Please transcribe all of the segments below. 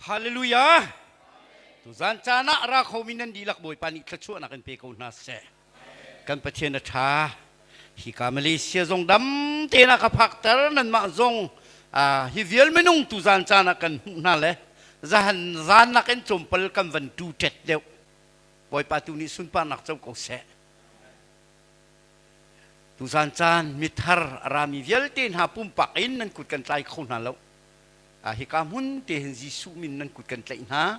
Hallelujah! Tuzan caan ah ra khomi nan dihlak Bawipa nih thluachuahnak in pe ko hna seh. Kan Pathian a ṭha. Hika Malaysia zong dam tein a ka phakter nanmah zong hi vial minung tuzan caan ah kan hmuh hna le zahan zan nakin tlawmpal kan van tu ṭet deuh. Bawipa tu nih sunparnak co ko seh. Tuzan caan mithar a rami vialte hna pumpak in nan kut kan tlai kho hna lo. Hika hmun te hin Jesuh min nan kut kan tlaih hna.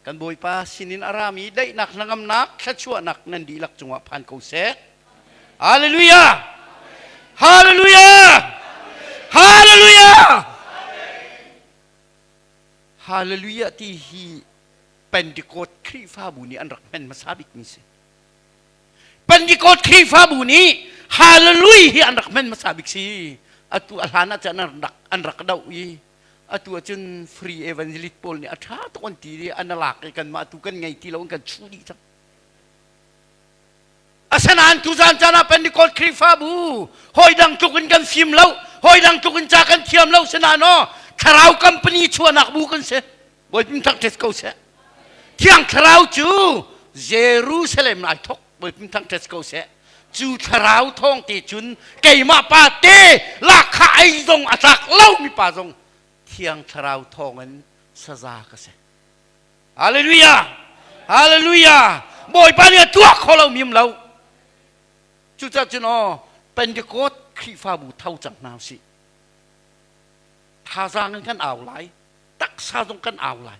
Kan Bawipa sinin a rami daihnak hnangamnak thluachuahnak nan dihlak cungah phan ko seh. Hallelujah! Hallelujah! Hallelujah! Hallelujah ti hi Pentecost Khrihfabu nih an rak hman hmasa bikmi si. Pentecost Khrihfabu nih Hallelujah hi an rak hman hmasa bik si. Atu a hlan ah cun an rak an rak doh i atu ahcun free evangelist pawl nih a ṭha tuk an ti i an lak i kanmah tu kan ngei ti lo an kan chuh dih cang. Asinain tuzan caan ah Pentecost Khrihfabu hawi dang tluk in kan fim lo, hawi dang tluk in ca kan thiam lo sinain aw thlarau company chuahnak bu kan si. Bawipa thangṭhat ko seh. Thiang Thlarau cu Jerusalem ai thok. Bawipa thangṭhat ko seh. Cu thlarau thawng te cun keimah pa te lakha ei zong a tlak lo mi pa zong Thiang Thlarau thawng in saza ka si. Hallelujah! Hallelujah! Bawipa nih a tuah kho lo mi um lo. Cucaah cun aw Pentecost Khrihfabu tho cang hna usih. Thazaang in kan au lai. Taksa zong kan au lai.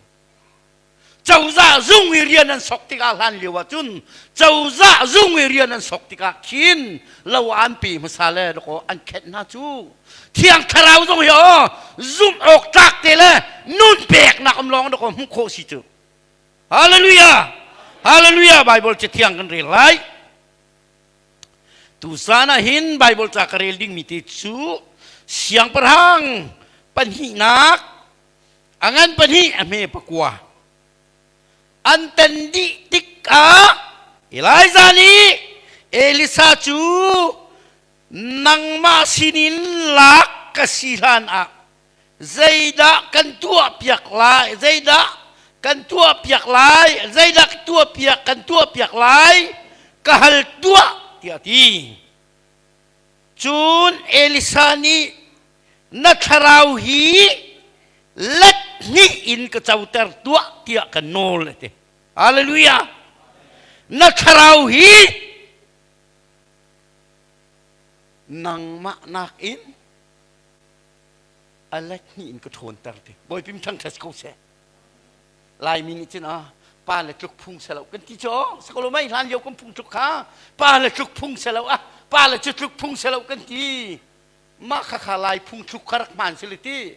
Cozah zung i rian an sok tikah hlan lio ah cun cozah zung i rian an sok tikah khin lo an pe hmasa le dakaw an khenh hna cu. Thiang Thlarau zong hi aw zumh awk tlak te le nun peknak um lawng dakaw hmuh khawh si cu. Hallelujah! Hallelujah! Bible cathiang kan rel lai. Tuzan ah hin Bible ca ka rel dingmi te cu siangpahrang pahnihnak a ngan pahnih a hme pakua an tan dih tikah Elijah nih Elisa cu nangmah sinin lak ka si hlan ah zeidah kan tuah piak lai zeidah kan tuah piak lai zeidah tuah piak kan tuah piak lai ka hal tuah tiah a ti cun Elisa nih na thlarau hi let hnih in ka coter tuah tiah ka nawl a ti hallelujah na thlarau hi nangmah nakin a let hnih in ka ṭhawnter ti Bawipa thangṭhat ko seh Laimi nih cun ah pa le tluk phung selo kan ti cu sakolo mei hlan lio kan phung tluk kha pa le tluk phung selo ah pa le cu tluk phung selo kan ti mah kha kha lai phung thluk kha rak hmaan sile ti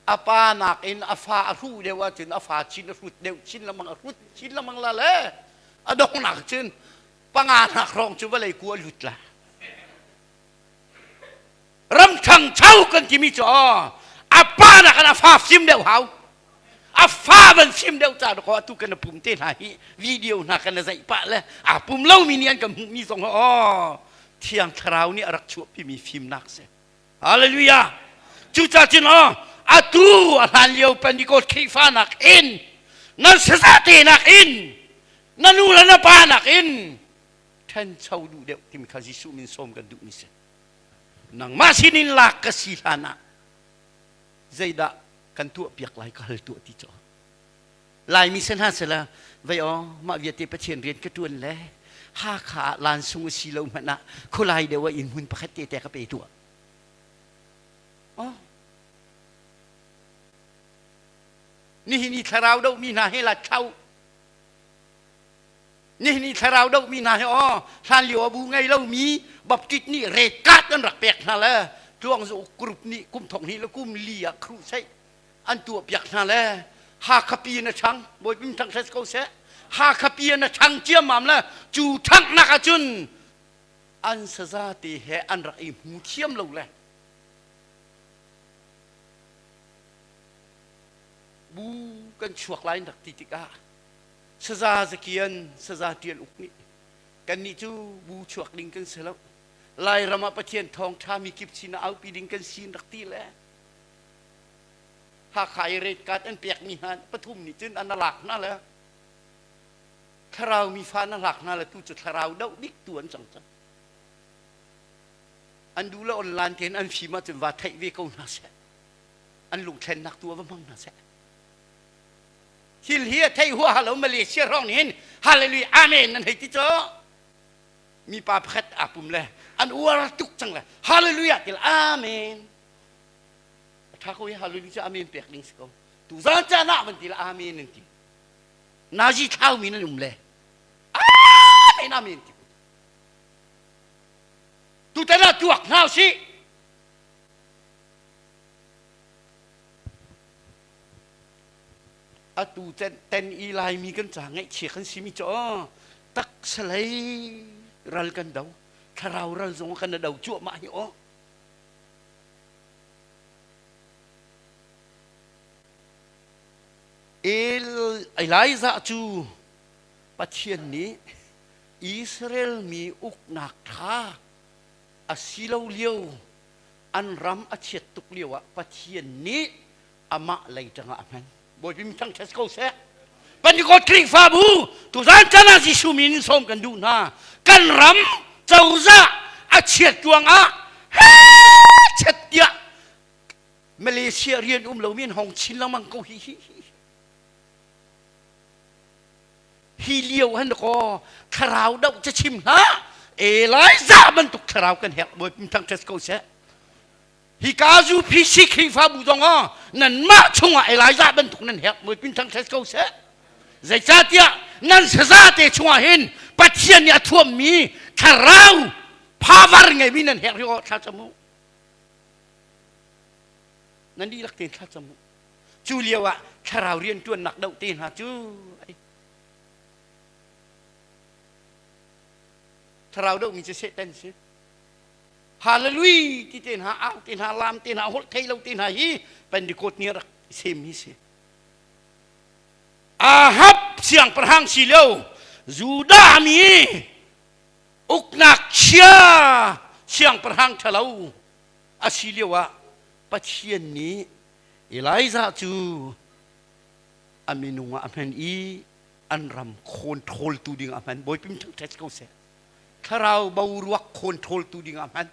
a pa nakin a fa a hruh deuh ahcun a fa chin a hrut deuh chin lengmang a hrut chin lengmang la le a donghnak cun panga nak hrawng cu vawlei ku a lut la ram ṭhangcho kan timi cu aw a pa nakin a fa fim deuh hau a fa van fim deuh ca ko atu kan pum te hna hi video hna kan zaih pah le a pum lomi nih an kan hmuhmi zong aw thiang thlarau nih a rak chuahpimi fimnak si hallelujah cucaah cun aw atu a hlan lio Pentecost Khrihfa nak in nan saza te nak in na nu le na pa nak in ṭhancho duh deuh timi kha Jesuh min sawm kan duhmi si nangmah sinin lak ka si hlan ah zeidah kan tuah piak lai ka hal tuah ti cu Laimi se hna sela vei aw mah vialte Pathian rian ka ṭuan le Hakha ah lan sung a si lo hmanh ah khualai deuh ah inn hmun pakhat te te ka pe tuah oh nihin i thlarau doh mi hna he la thlau Nihin i thlarau dohmi hna hi aw hlanlio a bu ngei lomi Baptist nih red card an rak pek hna le Tluangzu group nih kum thong hnih le kum li ah crusade an tuah piak hna le Hakha pi in a ṭhang Bawipa thang hres ko seh Hakha pi in a ṭhang ciammam le cu ṭhanghnak ahcun an saza te he an rak i hmu thiam lo le bu kan chuak lai rak ti tikah Saza zakian, saza ṭial uk nih kannih cu bu chuak ding kan si lo. Lairam ah Pathian thawngṭha mi kip sin ah aupi ding kan si rak ti le. Hakha i red card an pekmi hna pathum nih cun an lak hna le thlarau mi fa na lak hna le tu cu thlarau doh bik tu an cang cang. An duh le online tein an fim ahcun va theih ve ko hna seh. An lungthlennak tu ah va hmang hna seh. Thil hi a thei huaha lo Malaysia hrawng nih hin hallelujah amen nan hei ti cu. Mipa pakhat aa pum le an uar tuk cang le hallelujah ti le amen. A ṭha ko i hallelujah cu amen pek ding si ko. Tu zan caan ah van ti le amen an ti. Nazi thlaumi nan um le amen amen ti. Tutan ah tuak hna usih. Atu ten i Laimi kan ca ngaihchia kan simi cu taksalei ral kan do thlarau ral zong kan do cuahmah hi aw Elijah cu Pathian nih Israel mi uknak ṭha a si lo lio an ram a chiat tuk lio ah Pathian nih amah lei ṭangah a hman. Bawipi mi thangṭhat ko seh. Pentecost Khrihfabu tuzan chan ah Jesuh min in sawm kan duh hna. Kan ram cozah a chiat ruangah he chet tiah Malaysia rian um lomi an hong chin lengmang ko hi hi hi. Hi lio han ko thlarau doh ca chim hlah. Elijah bantuk thlarau kan herh Bawipa thangṭhat ko seh. Hi ka UPC Khrihfabu zong ah nanmah chungah Elijah bantuk nan herh Bawipa thangṭhat ko seh. Zeicahtiah nan saza te chungah hin Pathian nih a thuammi thlarau power ngeimi nan herh hi thla cam u. Nan dihlak tein thla cam u. Cu lio ah thlarau rianṭuannak doh te hna cu thlarau dohmi cu Satan si. Hallelujah ti te hna, au te hna, lam te hna, holh thei lo te hna hi Pentecost nih a rak sem hi si. Ahab siangpahrang si lio Judah mi uknak chia siangpahrang ṭhalo a si lio ah Pathian nih Elijah cu a minung ah a hman i an ram khawn-ṭhawltu ding ah a hman. Bawipa min thangṭhat ko seh. Thlarau boruak khawn-ṭhawltu ding ah a hman.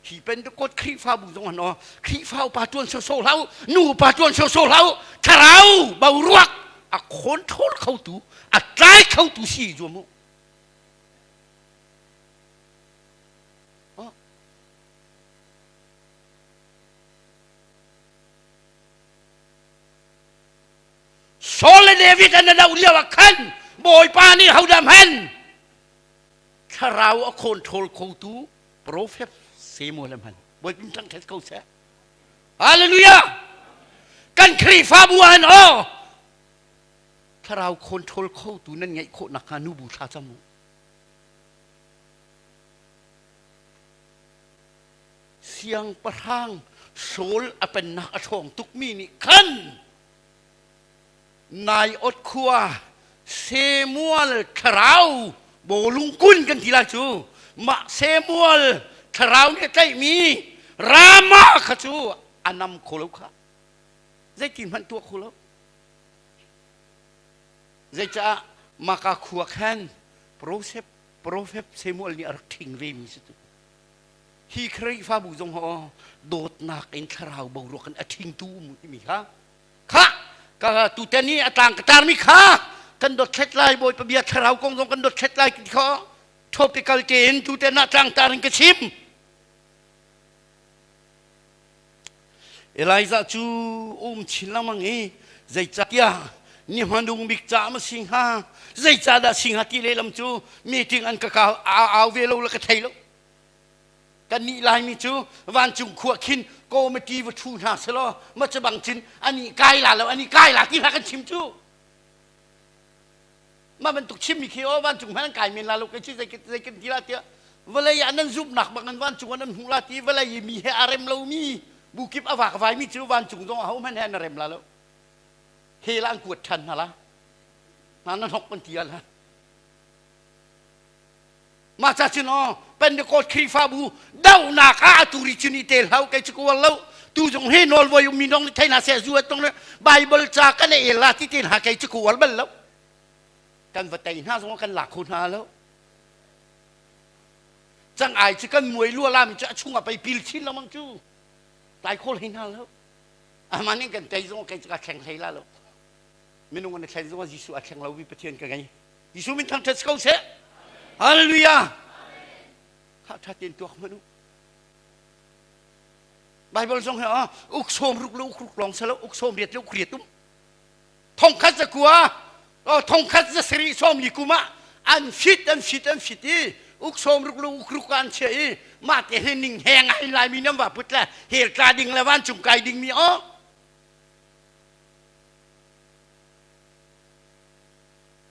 Hi Pentecost Khrihfabu zong han aw Khrihfa upa ṭuan sawsawh hlah u, nu upa ṭuan sawsawh hlah u, thlarau boruak a khawn-ṭhawl khotu, a tlai khotu si i zuam u. Saul le David an doh lio ah khan Bawipa nih hodah hman thlarau a control khotu prophet Samuel a hman. Bawipa thangṭhat ko seh. Hallelujah! Kan Khrihfabu ah hin aw thlarau control khotu nan ngeih khawh nakhnga nubu thla cam u. Siangpahrang Saul a pennak a ṭhawng tukmi nih khan Naiot khua Samuel thlarau bawlung kun kan ti lai cu mah Samuel thlarau nih a tlaihmi Rama kha cu a nam kho lo kha zeitin hmanh tuah kho lo zeicah maka khua khan Profet Profet Samuel nih a rak ṭhing vemi si cu Hi Khrihfabu zong ho dawtnak in thlarau boruak in a ṭhingtu um timi kha kha ka tutan i a tlang ka tarmi kha kan dotthlet lai Bawipa bia thlarau kong zong kan dotthlet lai ti kha topical tein tutan ah tlangtar in ka chim. Elijah cu um chin lengmang i zeicahtiah ni hmanung bik ca ma si hnga zeicahdah si hnga ti lehlam cu meeting an ka kau au ve lo le ka thei lo kannih Laimi cu vancung khua khin committee va ṭhu hna selaw ma cu bang cun ani kai la lo ani kai la ti hlah kan chim cu mah bantuk chimmi khi aw vancung hmanh an kai men la lo kei cu zei zei kan ti la tiah vawlei ah nan zumhnak bang in vancung ah nan hmuh la ti vawlei i mi he aa rem lomi bu kip a vak vaimi cu vancung zong aho hmanh he an rem la lo he la an kuat ṭhan hna la hna na hnok kan ti la Mah ca cun aw Pentecost Khrihfabu dohnak ah atu ri cun i tel hau kei cu ka uar lo. Tu zong hi nawlvoi ummi dong nih thei hna seh zu tong le Bible ca kan el la ti te hna kei cu ka uar bal lo. Kan va tei hna zong kan lak kho hna lo. Cang ai cu kan muai lua lami cu a chung ah pei pil chin lengmang cu. Tlai khawl hlei hna lo. Amah nih kan tei zong kei cu ka thleng hlei la lo. Minung an i thlen zong ah Jesuh a thleng lo mi Pathian ka ngei. Jesuh min thangṭhat si ko seh. Hallelujah. Kha ṭha tein tuak hmanh u. Bible zong hi ah uk sawm ruk le uk ruk lawng selo uk sawm riat le uk riat um. Thongkhat zakua thongkhat zasarih sawm li kum ah an fit an fit an fit i uk sawm ruk le uk ruk an chia i mah te he ning he ngai laimi nam va put le hel tla ding le vancung kai ding mi o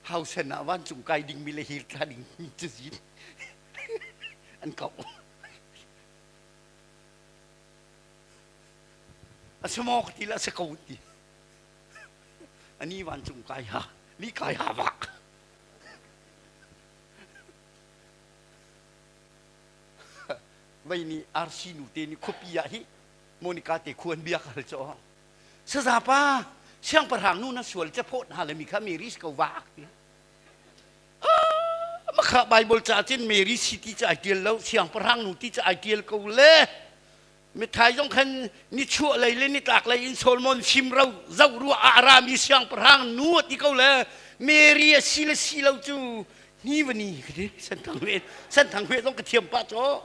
hausen ah vancung kai ding mi le hel tla ding mi cazin an kau a si maw ka ti le a si ko ti ani vancung kai ha ni kai ha vak vei nih RC nu te nih khuapi ah hi Monica te khuan bia ka hal cho sazapa siangpahrang nu na sual ca phawt hna le mi kha Mary ko vak ti makha Bible ca cun Mary si ti ca ai tial lo siangpahrang nu ti ca ai tial ko le Mithai zong khan nichuah lei le nitlak lei in Solomon fimro zoh ruah ah a rami siangpahrang nu a ti ko le Mary a si le si lo cu ni va ni ka ti senthang hue senthang hue zong ka thiam pah caw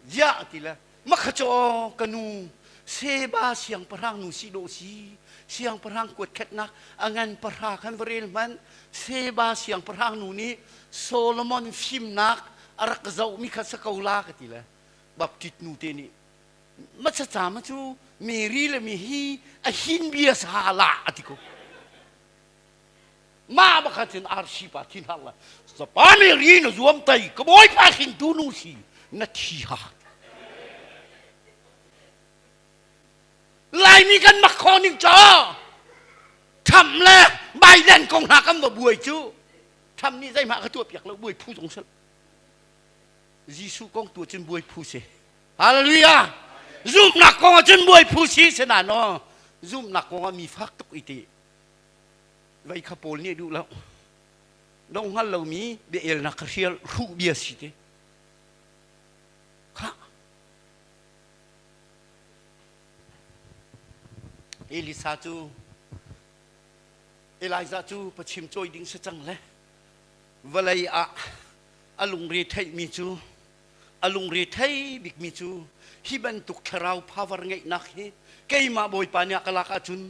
ziah ti le makha caw ka nu Seba siangpahrang nu si dawh si siangpahrang kuatkhetnak a ngan pahra khan va rel hmanh Seba siangpahrang nu nih Solomon fimnak a rak zohmi kha sa ko la ka ti le Baptist nu te nih machaca ma cu Mary le mi hi a hin bia sa la a ti ko mah bakha cun RC pa thin har la sapa Mary na zuam tai ka bawipa hringtu nu si na thi ha Laimi kan mak kho ning caw Trump le Biden kong hna kan va buai cu Trump nih zeihmah ka tuah piak lo buai phu zong si Jesuh kong tu cun buai phu si Hallelujah zumhnak kong ah cun buai phu si sena no zumhnak kong ah mi fak tuk i ti vei kha pawl nih duh lo dong hngal lomi bia elnak kha hrial hruh bia si te kha Elisa cu Elijah cu pachim cawi ding si cang le vawlei ah a lungre theihmi cu a lungre thei bikmi cu hi bantuk thlarau power ngeihnak hi keimah Bawipa nih a ka lak ahcun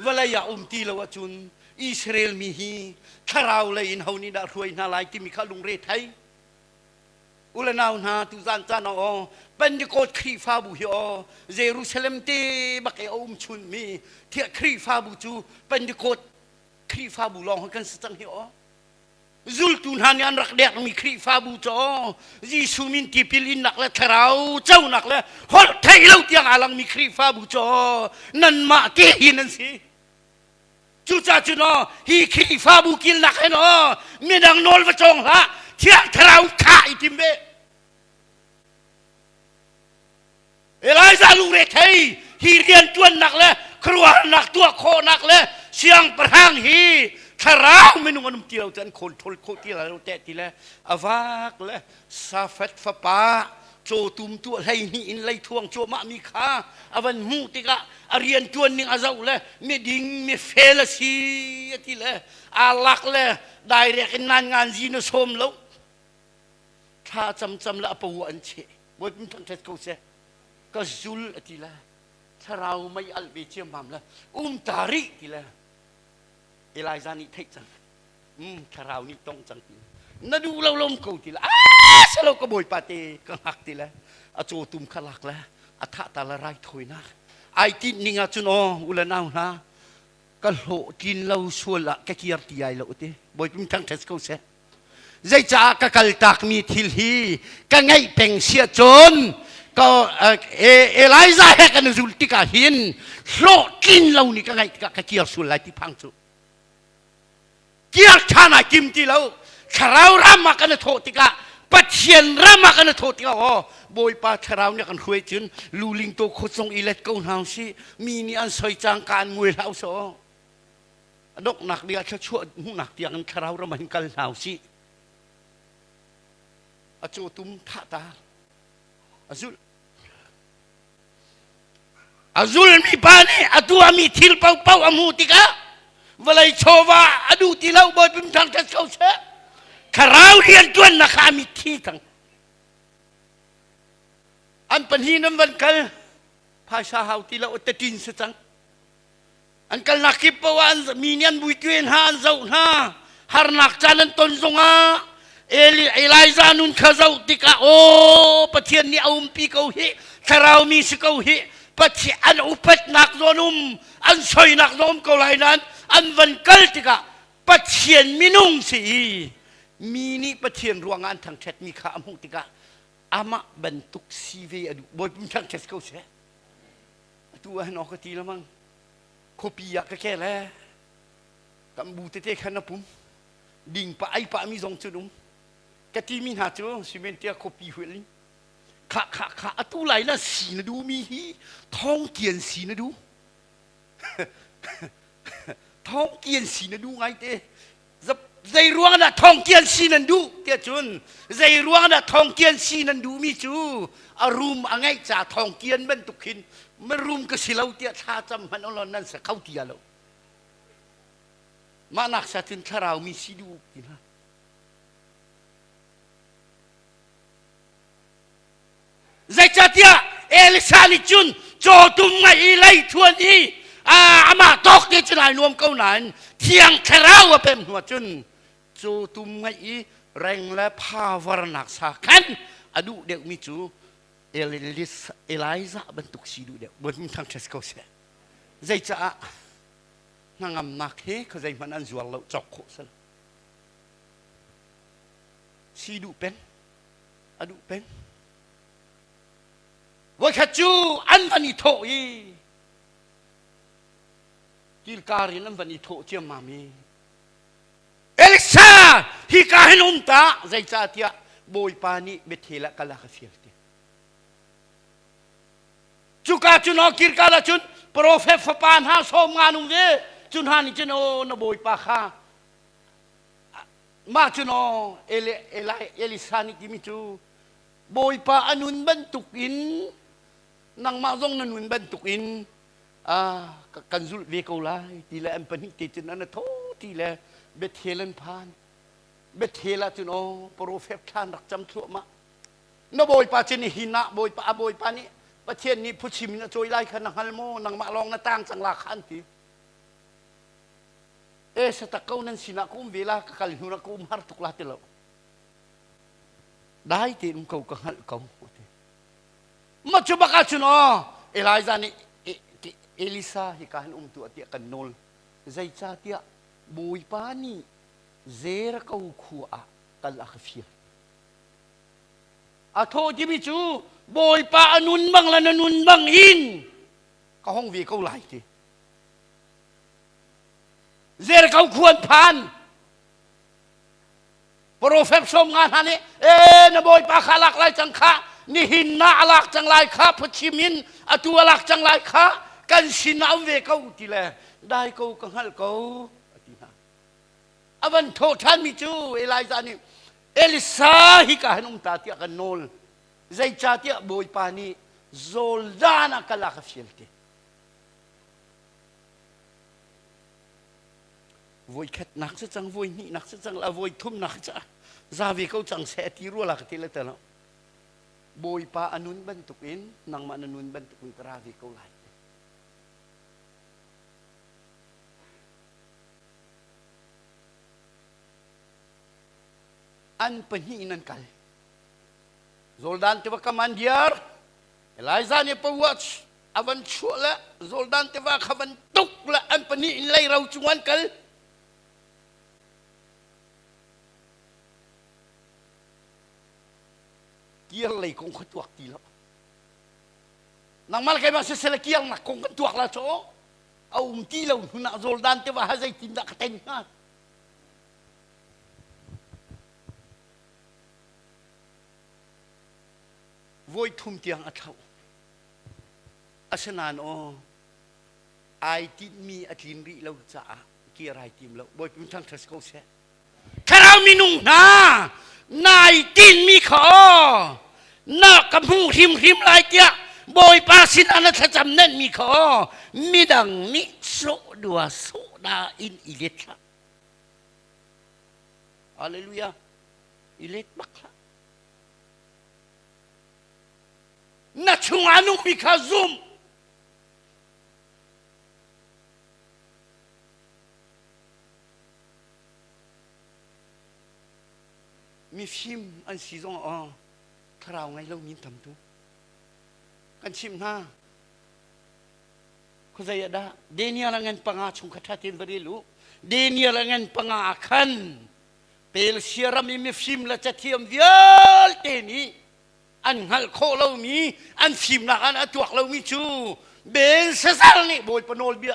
vawlei ah um ti lo ahcun Israel mi hi thlarau lei in ho nih dah hruai hna lai timi kha lungre thei U le nau hna tuzan caan ah aw Pentecost Khrihfabu hi aw Jerusalem te bak i a um chunmi thiah Khrihfabu cu Pentecost Khrihfabu lawng hi kan si cang hi aw zultu hna nih an rak dekmi Khrihfabu cu aw Jesuh min tipil innak le thlarau conak le holh theih lo tiang aa langmi Khrihfabu cu aw nanmah te hi nan si Cucaah cun aw hi Khrihfabu kilnak hin aw midang nawl va cawng hlah Thiang Thlarau thah i tim ve. Elijah lungre thei hi rianṭuannak le khuaruahnak tuah khawhnak le siangpahrang hi thlarau minung an um ti lo cu an control khawh ti lo teh ti le a vak le Safat fapa cawtum tuah 12 in leithuang cuahmah mi kha a van hmuh tikah a rianṭuan ning a zoh le miding mifel a si a ti le aa lak le dairek in nan ngan zi na sawm lo thla camcam le a pawu an cheh bawipa thangṭhat ko seh ka zul a ti le thlarau mei alh ve ciammam le um ta rih ti le Elijah nih theih cang thlarau nih tong cang ti na duh lo lom ko ti le a selo ka bawipa te ka hngak ti le a cawtum kha lak le a thah ta le raithawinak ai tinh ning ah cun aw u le nau hna ka hlawh tlin lo sual ah ka kir ti ai lo ti bawipa thangṭhat ko seh zeicaah ka kaltakmi thil hi ka ngeih peng sia cun ka Elijah he kan zul tikah hin hlawh tlin lo ni ka ngeih tikah ka kir sual lai ti phang cu Kir ṭhan ai tim ti lo. Thlarau ram ah kan i thawh tikah Pathian ram ah kan i thawh tikah aw Bawipa thlarau nih a kan hruai cun luling to khut zong i let ko hna usih mi nih an soi cang ka an nguai hlah usih aw a donghnak ding ah thluachuah hmuhnak tiang in thlarau ram ah hin kal hna usih a cawtum thah ta a zulh A zulmi pa nih a tuahmi thil paohpaoh a hmuh tikah vawlei chawva a duh ti lo Bawipa thangṭhat ko seh. Thlarau rianṭuannak kha a mitthi cang. An pahnih nan van kal phaisa hau ti lo taṭin si cang. An kalnak kip paoh ah an mi nih an buituen hna an zoh hna harnak caan an ton zongah Eli Elijah nun kha zoh tikah aw Pathian nih a umpi ko hi thlarau mi si ko hi Pathian an upatnak zawn um an soinak zong um ko lai nain an van kal tikah Pathian minung si i mi nih Pathian ruangah an thangṭhatmi kha a hmuh tikah amah bantuk si ve a duh Bawipa thangṭhat ko seh atu ah hin aw ka ti lamang khuapi ah ka ke le kan bu tete khan a pum ding pa ai pa mi zong cu um ka ti mi hna cu cement tia khuapi huil in kha kha kha atu lai na si na du mi hi thong kian si na du thong kian si na du ngai te zei ruang dah thongkian si nan duh tiah cun zei ruang dah thongkian si nan duhmi cu a rum a ngeih ca thongkian bantuk hin marum ka si lo tiah thla cam hmanh olon nan sa kho tia lo mah nak sa cun thlarau mi si duh ti hna Zeicahtiah Elisa nih cun cawtum ngai i leithuan i amah tawk te cun ai nuam ko nain Thiang Thlarau a pem hnuah cun cawtum ngai i reng le phavarnak sa khan a duh deuhmi cu Elijah bantuk si duh deuh. Bawipa thangṭhat ko seh. Zeicaah hnangamnak hi khuazei hmanh an zuar lo cawk khawh si lo. Si duh peng. A duh peng. Voikhat cu an van i thawh i kilkar in an van i thawh ciammam i Elisa hika hin um ta zeicahtiah Bawipa nih Bethel ah kal a ka fial ti. Cuka cun aw kirkal ah cun profet fapa hna sawm nga nung ve cu hna nih cun aw na Bawipa kha Mah cu naw Eli, Eli, Elisa nih timi cu Bawipa a nun bantuk in nangmah zong na nun bantuk in ah, kan zulh ve ko lai ti le an pahnih te cun an tho ti le Bethel an phan. Bethel ah cun aw profet thlan rak cam thluahmah. Na Bawipa cu nihin ah Bawipa a Bawipa nih Pathian nih phuchim in a cawi lai kha na hngal maw nangmah lawng na tang cang la kha an ti. E satak ko nan sinah ka um ve la ka kal hnu ah ka um har tuk la ti lo dai tein um ko ka hngalh ko ma cu bak ahcun aw Elijah nih Elisa hika hin um tuah tiah kan nawl zeicahtiah Bawipa nih Jericho khua ah kal a ka fial a thawh timi cu Bawipa a nun bang le na nun bang in ka hong ve ko lai ti Jericho khua an phan. Profet som nga hna nih ee na bawipa kha lak lai cang kha nihin na a lak cang lai kha phuchim in atu a lak cang lai kha kan sin ah um ve ko ti le dai ko ka hngalh ko a ti hna. A van thawh ṭhanmi cu Elijah nih Elisa hika hin um ta tiah kan nawl. Zeicahtiah Bawipa nih Jordan ah kal a ka fial ti. Voikhatnak cu cang, voihnihnak cu cang, la voi thumnak cu za ve ko cang seh ti rua la ka ti le te lo. Bawipa a nun bantukin nangmah na nun bantukin ka ra ve ko lai. An pahnih in an kal. Jordan tiva kam an diar. Elijah nih pawa a van chuah le Jordan tiva kha van tuk le an pahnih in leiro cung an kal. Kir lei kong kha tuak ti lo. Nangmah le keimah siseh le kirnak kong kan tuak la chaw. A um ti lo hnu ah Jordan tiva ha zeitindah ka ten hnga? Voi thum tiang a thlauh. Asinain aw ai tinhmi a tlin rih lo caah kir ai tim lo. Bawipa thangṭhat si ko seh. Thlarau minung hna nai tinhmi kha aw na ka hmu hrimhrim lai tiah Bawipa sinah na thlacam nenhmi kha aw midang nih sawh dua sawh da in i let hlah. Hallelujah. I let bak hlah. Na chungah nungmi kha zum. Mifim an si zong ah thlarau ngei lomi an tam tuk. Kan chimh hna. Khuazei ah dah Daniel a ngan panga chung kha ṭha tein va rel u. Daniel a ngan panga ah khan Persia ram i mifim le cathiam vialte nih an hngalh khawh lomi an fimnak an a tuak lomi cu Belshazzar nih Bawipa nawlbia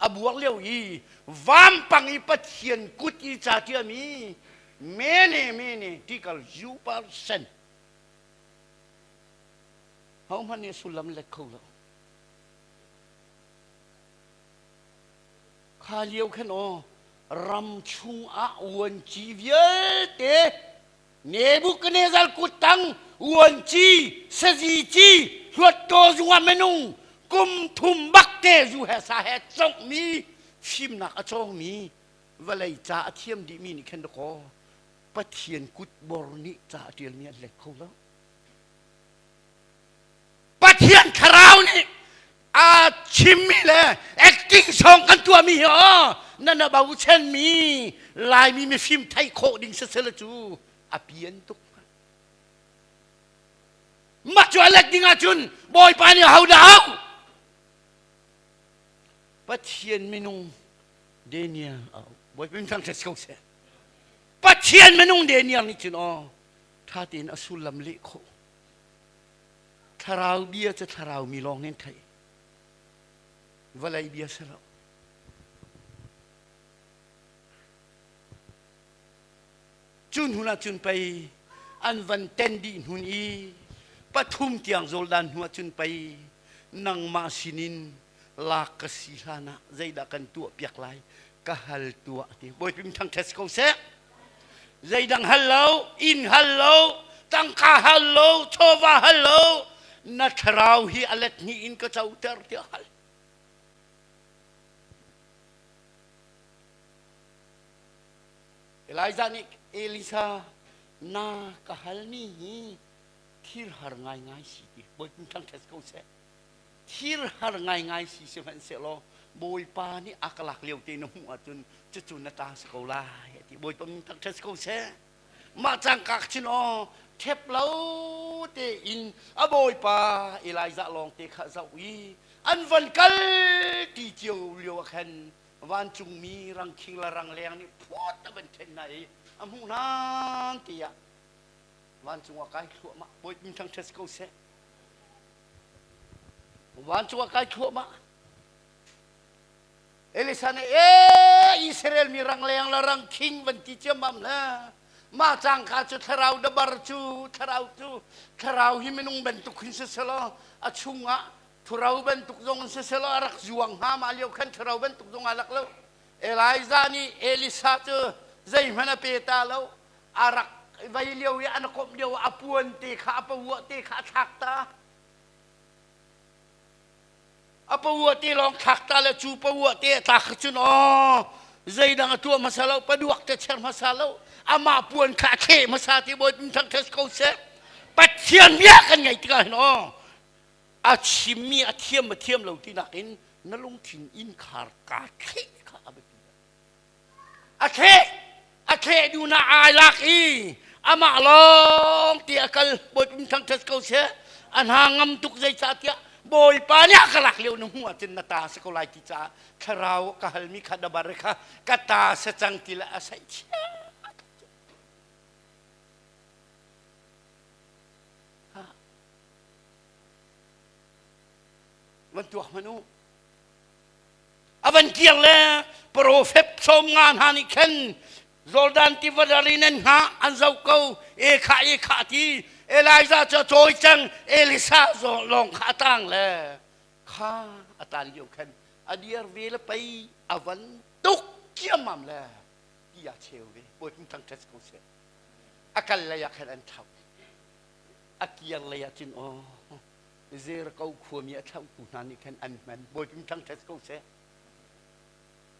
a buak lio i vampang i Pathian kut i ca ṭiami mene mene tikal zupar sen hohmanh nih sullam let kho lo kha lio khan aw ram chung ah uanci vialte Nebuchadnezzar kuttang uanci sazi ci hluattaw zungah minung kum thum bak te zu he sa he conghmi fimnak a cawngmi vawlei ca a thiam dihmi nih khan dakaw Pathian kutbor nih ca a ṭialmi an let kho lo. Pathian thlarau nih a chimmi le acting song kan tuahmi hi aw na na bochanmi Laimi mifim theih khawh ding sisela cu a pian tuk mah cu a let ding ahcun Bawipa nih ho dah au Pathian minung Daniel au Bawipa min thangṭhat ko seh Pathian minung Daniel nih cun aw ṭha tein a sullam leh khawh Thlarau bia cu thlarau mi lawng nih an theih. Vawlei bia si lo. Cu hnu ah cun pei an van ten dih hnun i pathum tiang Jordan hnu ah cun pei nangmah sinin lak ka si hlan ah zeidah kan tuah piak lai ka hal tuah ti Bawipa thangṭhat si ko seh. Zeidang hal lo, inn hal lo, tangka hal lo, chawva hal lo, na thlarau hi a let hnih in ka coter tiah hal. Elijah nih Elisa na ka halmi hi thil har ngaingai si ti Bawipa thangṭhat ko seh. Thil har ngaingai si sihmanhsehlaw Bawipa nih a ka lak lio te na hmuh ahcun cucu na ta si ko lai a ti. Bawipa min thangṭhat si ko seh. Mah cangka chin aw ṭhep lo tein a Bawipa Elijah lawng te kha zoh i an van kal ti cio lio ah khan vancungmi rangkhing le rangleng nih phut a van ṭhen hna i a hmuh hna tiah vancung ah kai thluahmah. Bawipa min thangṭhat si ko seh. Vancung ah kai thluahmah. Elisa nih ee Israel mi rangleng le rangkhing van ti ciammam le mah cangka cu thlarau dabar cu thlarau cu thlarau hi minung bantuk hin siselaw a chungah thurau bantuk zong in siselaw a rak zuang hnga mah lio khan thurau bantuk zong a lak lo Elijah nih Elisa cu zeihmanh a pe ta lo a rak vei lio i an komh lio a puan te kha a pavuah te kha a thlak ta a pavuah te lawng thlak ta le cu pavuah te a tlak cun aw zeidang a tuah hmasa lo paduak te cher hmasa lo amah puan kha a thleh hmasa ti bawi pum thang thes ko seh Pathian bia kan ngaih tikah hin aw a chimmi a thiam a thiam lo ti nakin na lungthin innkhar kaa thleh kha a biapi A thleh a thleh duh na ai lak i amah lawng ti a kal Bawipa thangṭhat ko seh a hna ngam tuk zeicahtiah Bawipa nih a ka lak lio na hmuh ahcun na ta si ko lai ti caah thlarau ka halmi kha dabar kha ka ta si cang ti le a saih chia van tuak hmanh u A van kir le profet 50 hna nih khan Jordan tiva ral in an hngah an zoh ko e kha e kha ti. Elijah cu a cawi cang Elisa lawng kha a tang le kha a tan lio khan a dir ve le pei a van tuk ciammam le ti a cheu ve bawi thangṭhat ko seh a kal lei ah khan an thlauh a kir lei ah cun aw Jericho khuami a thlauhtu hna nih khan an hman bawi thangṭhat ko seh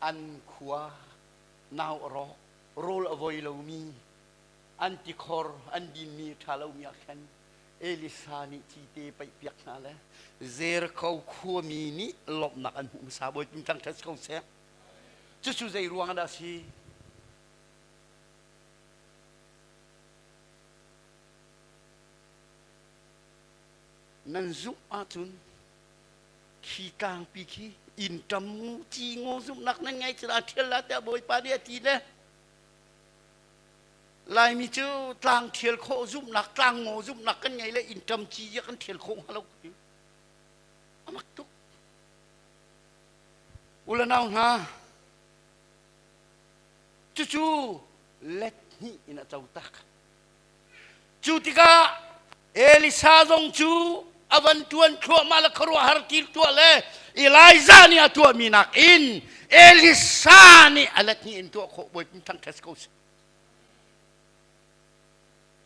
an khua nau a rawk rawl a voi lomi an tikhor an dinmi a ṭha lomi ah khan Elisa nih cite paihpiak hna le Jericho khuami nih lawmhnak an hmuh hmasa bawi thangṭhat ko seh Cucu zei ruang dah a si? Nan zumh ahcun khi tlangpi khi inn ṭam ci ngaw zumhnak nan ngei cun aa ṭhial la tiah Bawipa nih a ti le Laimi cu tlang ṭhial khawh zumhnak tlang ngaw zumhnak kan ngei le inn ṭam ci kan ṭhial khawh hnga lo a mak tuk U le nau hna, cucu let hnih in a co tak. Cu tikah Elisa zong cu a van ṭuan thluahmah le khuaruahhar thil tuah le Elijah nih a tuahmi nakin Elisa nih a let hnih in tuah khawh Bawipa thangṭhat ko seh.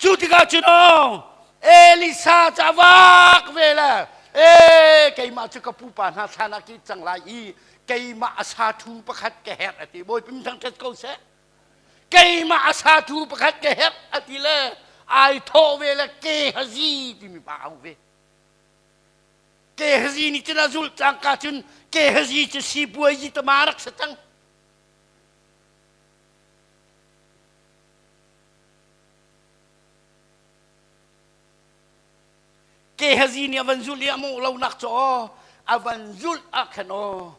Cu tikah cun aw Elisa cu a vak ve le e keimah cu ka pupa hna thlan ah ki cang lai i keimah a sa thu pakhat ka herh a ti Bawipa thangṭhat ko seh keimah a sa thu pakhat ka herh a ti le ai thawh ve le Gehazi timi pa au ve Gehazi nih cun a zulh cangka cun Gehazi cu sipuazi tama rak si cang Gehazi nih a van zulh i a mawh lonak cu aw a van zulh ah khan aw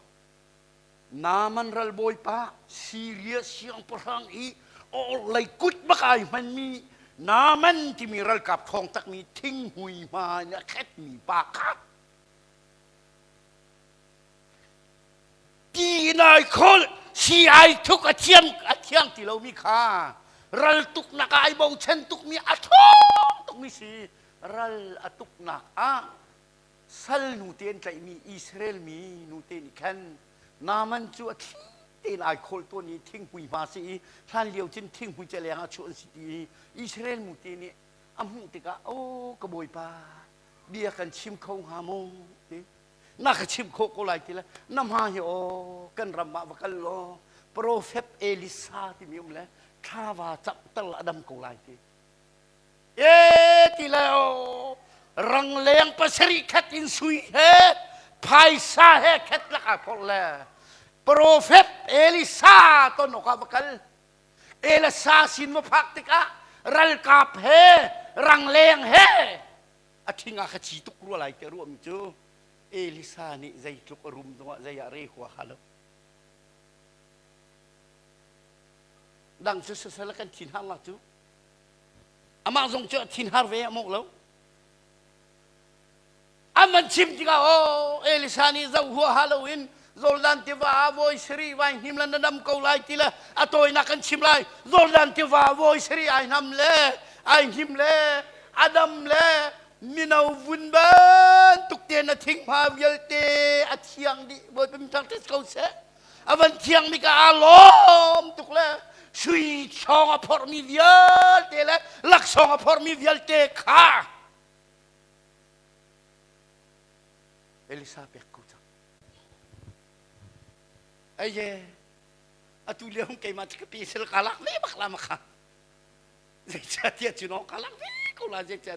Naaman ralbawipa Siria siangpahrang i orhlei kut bak ai hmanmi Naaman timi ralkap ṭhawng takmi thinghmui hma in a khetmi pa kha Ti in ai kholh, si ai thuk a thiam a thiang ti lomi kha ral tuknak ah ai bochan tukmi a ṭhawng tukmi si ral a tuknak ah sal nute an tlaihmi Israel mi nute nih khan Naaman cu a thli tein ai kholh tawn i thinghmui hma si i hlan lio cun thinghmui cu leng ah chuah an si ti i Israel mute nih a hmuh tikah aw ka bawipa bia kan chim kho hnga maw ti na ka chimh khawh ko lai ti le na hma hi aw kan ram ah va kal law profet Elisa timi um le thlava camhter la a dam ko lai ti e ti le aw rangleng pasarih khat in sui he phaisa he khat lak ah phorh le profet Elisa ton awk ah va kal Elisa sin va phak tikah ralkap he rangleng he a ṭhing ah kha ci tuk rua lai tiah ruahmi cu Elisa nih zeitluk a rum zongah zei ah re huaha lo. Dang cu sasal kan thinhar la cu. Amah zong cu a thinhar ve a mawh lo. An van chim tikah aw Elisa nih zoh huaha loin Jordan tiva ah voi sarih vai hnim le na dam ko lai ti le a tawinak kan chim lai Jordan tiva voi sarih ai hnam le ai hnim le a dam le mino vun bantuk te na thinghma vialte a thiang dih Bawipa min thangṭhat ko seh a van thiang mi ka aa lawm tuk le sui chawng a phorhmi vialte le laksawng a phorhmi vialte kha Elisa pek ko cang Aye atu lio keimah cu ka pi sel ka lak ve bak la ma kha zeicahtiah cu no ka lak ve ko la zeicah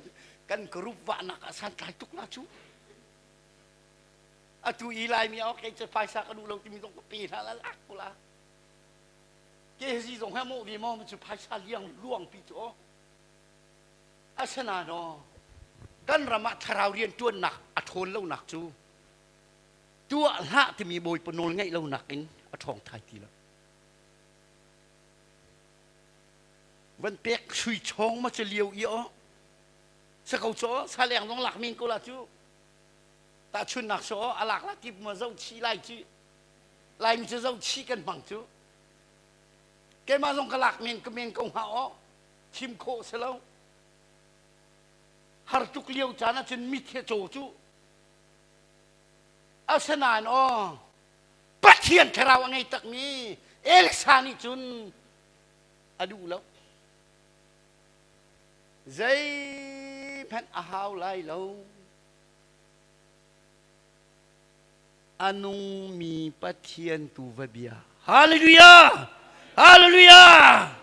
kan group vahnak ah santlai tuk la cu atu i laimi ah kei cu phaisa ka duh lo timi zong ka pe hna la lak ko la ke zi zong he mawh ve maw cu phaisa liang luang pi cu aw asana no kan ram ah thlarau rian tuannak a ṭhawn lonak cu tuah hlah timi bawipa nawl ngeih lonak in a ṭhawng thai ti lo van pek sui chawng ma cu lio i aw sa ko cho sa leng zong lak min ko la cu tahchunnak so a lak la kip ma zo chi lai chi laimi cu zo chi kan hmang cu keimah zong ka lak men ka men ko hnga aw chim khawh si lo. Har tuk lio caan ahcun mit he caw cu. Asinain aw Pathian thlarau a ngei takmi Elsa nih cun a duh lo. Zeihmanh a hau lai lo. A nungmi Pathian tu va bia. Hallelujah! Hallelujah!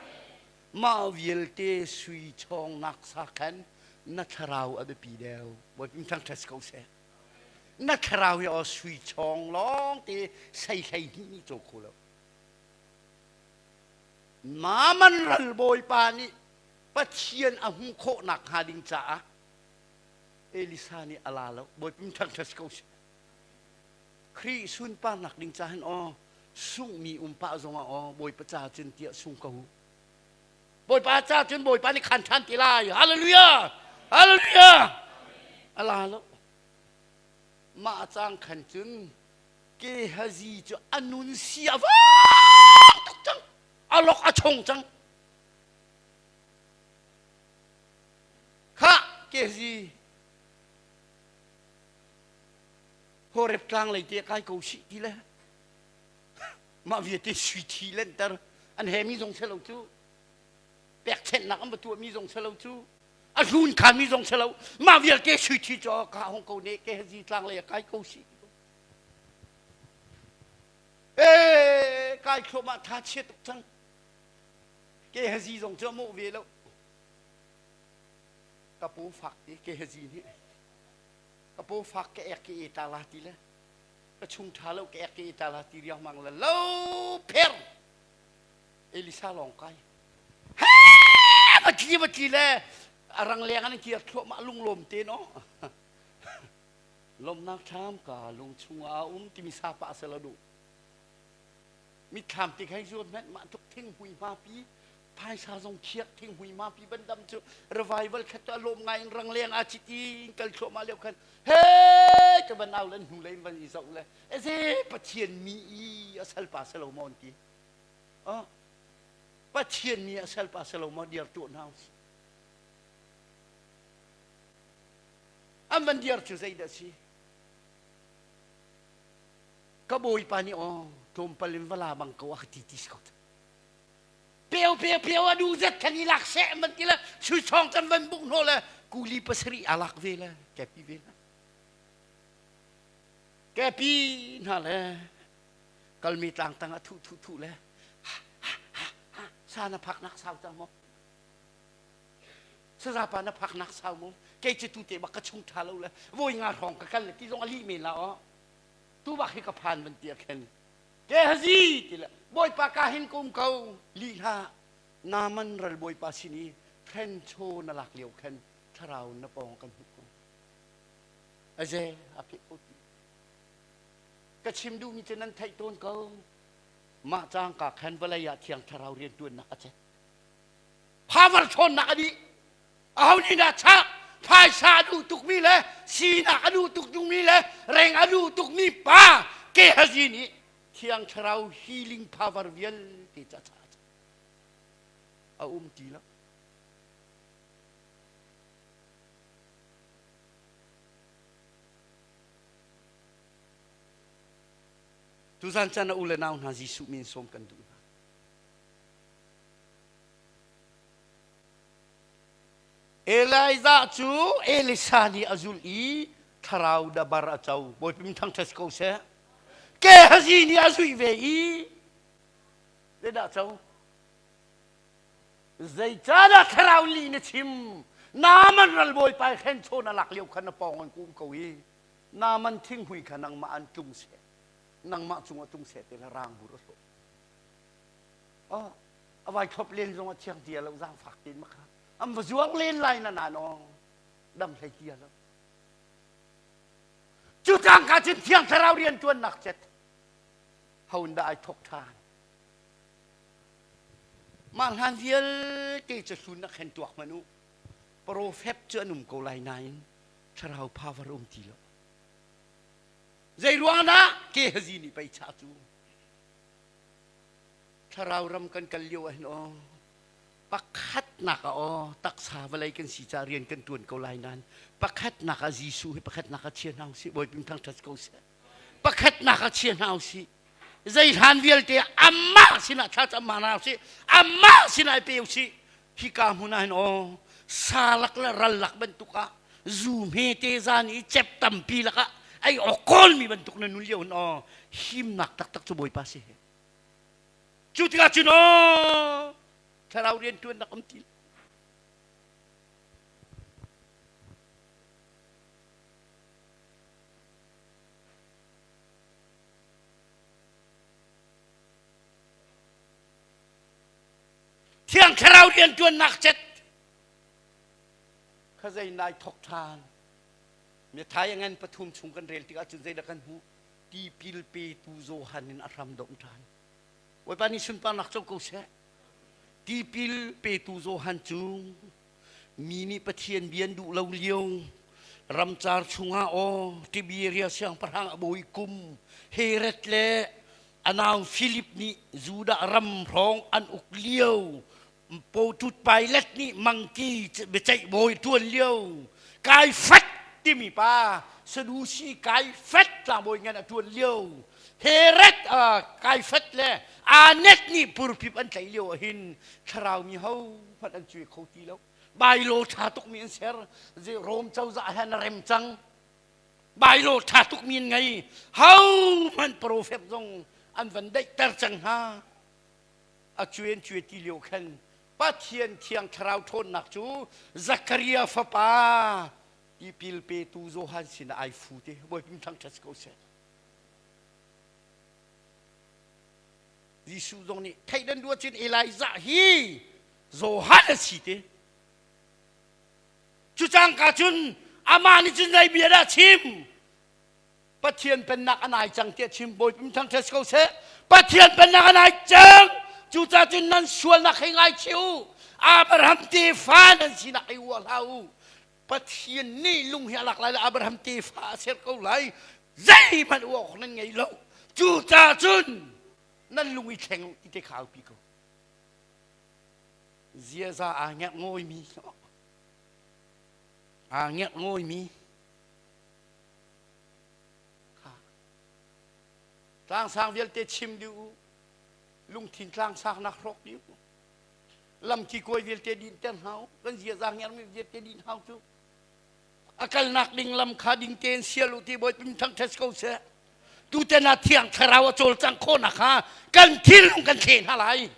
Mah vialte sui chawngnak sa khan na thlarau a biapi deuh. Bawipa thangṭhat si ko seh. Na thlarau hi aw sui chawng lawng te sei hlei hnih nih caw kho lo. Naaman ral bawipa nih Pathian a hmuh khawh nakhnga ding caah Elisa nih a la lo. Bawipa thangṭhat si ko seh. Khrih sunparnak ding ca hin aw sunghmi um pah zongah aw Bawipa ca cun tiah sung ko u. Bawipa ca cun Bawipa nih khan ṭhan ti lai. Hallelujah! Hallelujah! A la lo. Mah cang khan cun Gehazi cu a nun si a vang tuk cang. A lok a chong cang. Khah Gehazi Horeb tlang lei te kai ko sih ti le mah vialte sui thi lenter an he mi zong selo cu pekchenhnak an va tuah mi zong selo cu a hlun khan mi zong selo mah vialte sui thi cu ka hong ko ne ke hazi tlang lei kai ko sih e kai thluahmah tha chia tuk cang ke hazi zong cu a mawh ve lo ka paw fak ti ke hazi nih ka paw fak ka ek ke e ta la ti le ka chung ṭha lo ka ek ke e ta la ti riangmang le lo pher Elisa lawng kai he va tli va tli le a rang leng an kir thluahmah lunglawm te no lawmnak thlam ka lung chungah a um timi sa pa se lo duh mitthlam ti khai zuan hmenh mah tuk thing hui ma pi phaisa zong khiak thing hui ma pi ban dam cu revival khat tu a lawm ngai in rang leng a chit i kal thluahmah lio khan he ka van au le hnu lei van i zoh le eze pathian mi i a salpa se lo maw ti oh pathian mi a salpa se lo maw diar tu hna usih an van diar cu zeidah si ka bawipa nih aw tlawmpal in va la bang ko a ka ti ti si ko peo peo peo a du zet khan i lak seh man ti le sui chong kan van buk hno le kuli pasarih a lak ve le kepi ve le kepi hna le kalmi tlang tang a thu thu thu le sa na phak nak sau cang maw sazapa na phak nak sau maw kei cu tu te bak ka chung tha lo le voi nga hrawng ka kal le ti zong a lih men la aw tu bak hi ka phan van ti a khen Gehazi ti le bawipa ka hin ka um ko lih hlah Naaman ral bawipa sin i threnchaw na lak lio khan thlarau na pawng kan hmuh ko aze a pheh ko ti ka chim duhmi cu nan theih tawn ko mah cangka khan vawlei ah thiang thlarau riantuannak a chet power ṭhawnnak a dih aho nih dah chak phaisa a duh tukmi le sinak a duh tuk dungmi le reng a duh tukmi pa Gehazi nih thiang thlarau healing power vialte ca ca a um ti lo Tuzan chan a u le nau hna Jesuh min sawm kan duh hna. Elijah cu Elisa nih a zulh i thlarau dabar a co. Bawipa min thangṭhat si ko seh. Gehazi nih a zuih ve i zeidah a co? Zeicahdah thlarau lih na chim? Naaman ral bawipa i hrenchawn a lak lio khan na pawng an kum ko i Naaman thinghmui kha nangmah an tlung seh. Nangmah cungah tlung seh ti le rang bur a hlawh. Oh, a vai thlop len zong a thiang tia lo zaangfak tein makha an va zuang len lai na na no dam hlei tia lo cu cangka cun thiang thlarau rian tuannak cet ho dah ai thok ṭhan mah hlan vialte cu hlun na khen tuak hmanh u profet cu an um ko lai nain thlarau power um ti lo zei ruang dah Gehazi nih pei cha cu Thlarau ram kan kal lio ah hin aw. Pakhatnak ah aw taksa vawlei kan si caah rian kan ṭuan ko lai nain pakhatnak ah Jesuh hi pakhatnak ah chia hna usih Bawipa thangṭhat ko seh. Pakhatnak ah chia hna usih. Zei hlan vialte amah sinah thlacam hna usih. Amah sinah i pe usih. Hika hmun ah hin aw salak le rallak bantuk ah zu hmete zan i cep tampi lakah ei awk kawlmi bantuk na nun lio hin aw himnak taktak cu Bawipa si. Cu tikah cun aw thlarau rianṭuannak um ti Thiang Thlarau rianṭuannak cet kha zei nai thok ṭhan. Mithai a ngan pathum chung kan rel tikah cun zeidah kan hmuh? Tipil petu Johan in a hram dongh ṭhan. Bawipa nih sunparnak co ko seh. Tipil petu Johan cu mi nih Pathian bia an duh lo lio ramcar chungah aw Tiberia siangpahrang a bawi kum Herod le a nau Philip nih Judah ram hrawng an uk lio Potut Pilate nih mangki biaceih bawi ṭuan lio Kaifat timi pa Sadusi Kaifat tlangbawi ngan a ṭuan lio Herod Kaifat le Anet nih purpip an tlaih lio ahhin thlarau mi ho hmanh an cuai kho ti lo bailo ṭha tukmi an ser Rom cozah he na rem cang bailo ṭha tukmi an ngei ho hmanh profet zong an van daihter cang hna a cuen cue ti lio khan Pathian thiang thlarau ṭhawnnak cu Zakaria fapa tipil petu Johan sinah ai fu te Bawipa thangṭhat si ko seh Jesuh zong nih theih nan duh cun Elijah hi Johan a si te cu cangka cun amah nih cun zei bia dah chim Pathian pennak a nai cang tiah chim Bawipa thangṭhat si ko seh Pathian pennak a nai cang cucaah cun nan sualnak hei ngaichih u Abraham tefa nan sinak hei uah hlah u Pathian nih lung hi a lak lai le Abraham tefa a ser ko lai zeihmanh uah awk nan ngei lo cucaah cun nan lung i thleng u ti te kha aupi ko ziaza aa ngerh ngawimi aa ngerh ngawimi Tlangsang vialte chim dih u. Lungthin tlangsangnak hrawk dih u. Lamki kuai vialte dinter hna u. Kan ziaza ngermi vialte din hau cu. A kalnak ding lam kha ding tein sial u ti Bawipa thangṭhat ko seh. Tutan ah Thiang Thlarau a cawlcangh khawhnak kha kan thinlung kan thle hna lai.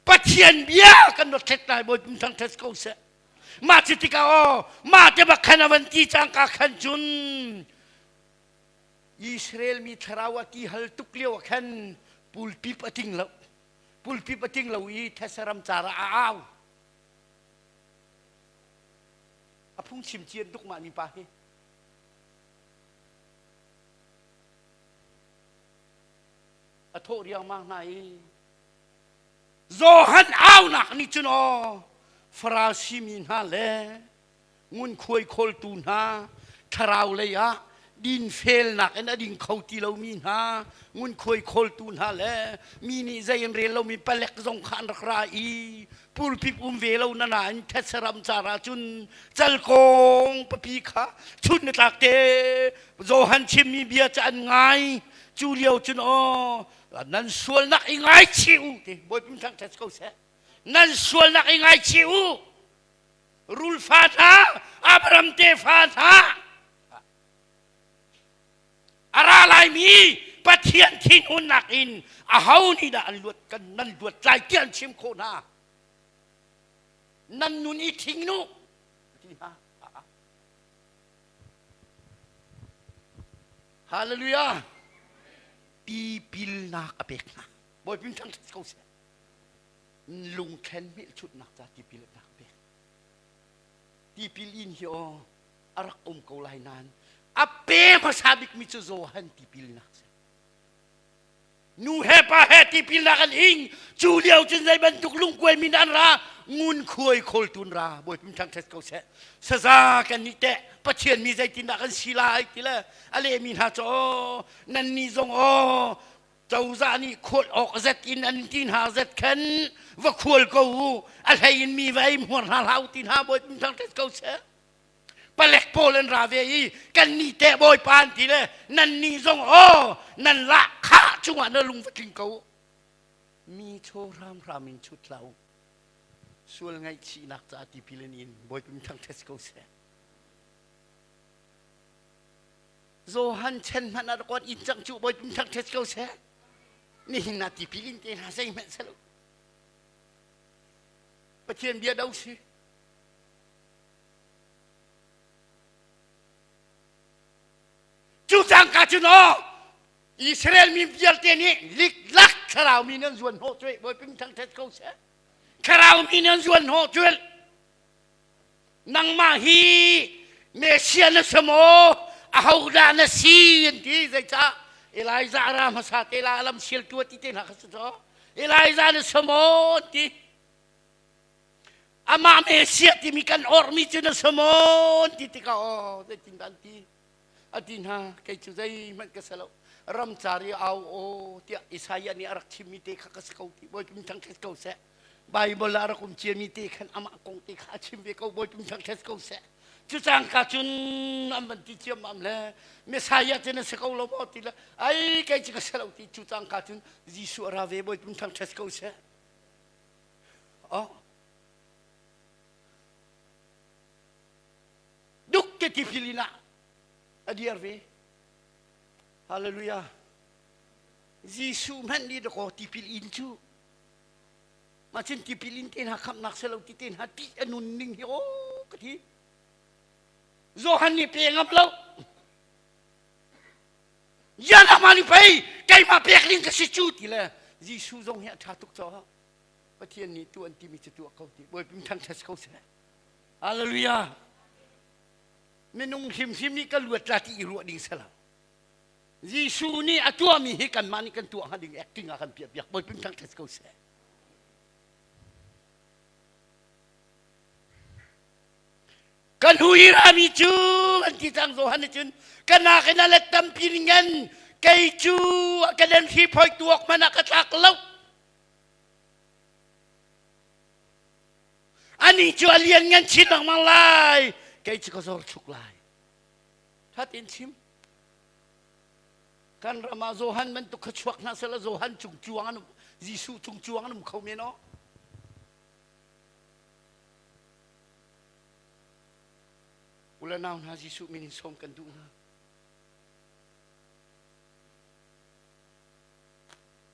Pathian bia kan rawt lai Bawipa thangṭhat ko seh. Mah cu tikah aw mah te bak khan a van ti cangka khan cun Israel mi thlarau a ti hal tuk lio ah khan pulpip a ting lo pulpip a ting lo i thesaram car ah a au a phungchim cian tuk mah mi pa hi a thawh riangmang hna i Johan aunak nih cun aw Farasi mi hna le ngunkhuai khawltu hna thlarau lei ah dinfelnak in a ding kho ti lomi hna ngunkhuai khawltu hna le mi nih zei an rel lomi palek zong kha an rak ra i pulpit um ve lo na nain thetsaram car ah cun calkawng papi kha chun na tlak te Johan chimmi bia cu an ngai cu lio cun aw nan sualnak i ngaichih u ti Bawipa thangṭhat ko seh nan sualnak i ngaichih u rulfa hna Abraham tefa hna a ra laimi Pathian thinhunnak in aho nih dah an luat kan nan luat lai ti an chim khawh hna nan nun i thing nu ti hna Hallelujah tipilnak a pek hna Bawipa thangṭhat ko seh lungthlen hmelchunhnak ca tipil a pek tipil in hi aw a rak um ko lai nain a pe hmasa bikmi cu Johan tipilnak si Nu he pa he tipilnak an ing. Cu lio cun zei bantuk lungkuai min an ra ngunkhuai khawltun ra Bawipa thangṭhat ko seh. Saza kan nih teh Pathian mi zeitindah kan si lai ti le a lehmi hna cu aw nannih zong aw Cozah nih khual awk zet in an ti hna zet khan va khual ko u. A hlei in mi va ei hmuar hna hlah u ti hna bawi pum thang ko seh. Palek pawl an ra ve i kan nih teh bawipa an ti le nan nih zong aw nan lah khah cungah na lung va tling ko u. Mi chaw hramhram in chut hlah u. Sual ngaihchihnak caah tipil in in bawi pum thang ko seh. Johan chen hmanh ah rak in cang cu bawi pum thangṭhat ko seh. Nihin ah tipil in te hna zeihmanh si lo. Pathian bia do si. Cu cangka cun aw Israel mi vialte nih liklak thlarau mi nan zuan hnawh cuai bawi pum thangṭhat ko seh. Thlarau mi nan zuan hnawh cuai. Nangmah hi Messiah na si maw? Ahodah na si? An ti. Zeicah? Elijah ra hmasa te la lam sialtu a ti te hna kha si caw. Elijah na si maw? An ti. Amah Messiah timi kan orhmi cu na si maw? An ti tikah aw zeitindah an ti? A ti hna, kei cu zeihmanh ka si lo. Ramcar i au aw tiah Isaiah nih a rak chimmi te kha ka si ko ti. Bawipa min thangṭhat ko seh. Baibal ah rak um ciami te khan amah kong te kha a chim ve ko Bawipa thangṭhat ko seh. Cu cangka cun an van ti ciammam le Messiah cu na si ko lo maw ti le ai kei cu ka si lo ti cu cangka cun Jesuh a ra ve Bawipa thangṭhat ko seh. Oh. Duk te tipil in ah a dir ve. Hallelujah. Jesuh hmanh nih dakaw tipil in cu Mah cun tipil in te hna khamhnak si lo ti te hna ṭih a nun ning hi aw ka ti. Johan nih pe ngam lo. Yana ma nih pei keimah pek ding ka si cu ti le Jesuh zong hi a ṭha tuk caw. Pathian nih tu an timi cu tuah ko ti. Bawipa thangṭhat ko seh. Hallelujah. Minung hrimhrim nih ka luat la ti i ruah ding si lo. Jesuh nih a tuahmi hi kanmah nih kan tuah hnga ding acting ah kan piahpiak Bawipa thangṭhat ko seh. Ka hnu i rami cu an ti cang Johan nih cun ka nakin a let tampi ngan kei cu ka den hri phoi tuak hmanh ah ka tlak lo. Ani cu a lian ngan chin lengmang lai kei cu ka zor chuk lai. Ṭhat in chim. Kan ram ah Johan bantuk kha chuak hna sehla Johan cung cuang an um Jesuh cung cuang an um kho men aw. Ule nau hna Jesuh min in sawm kan duh hna.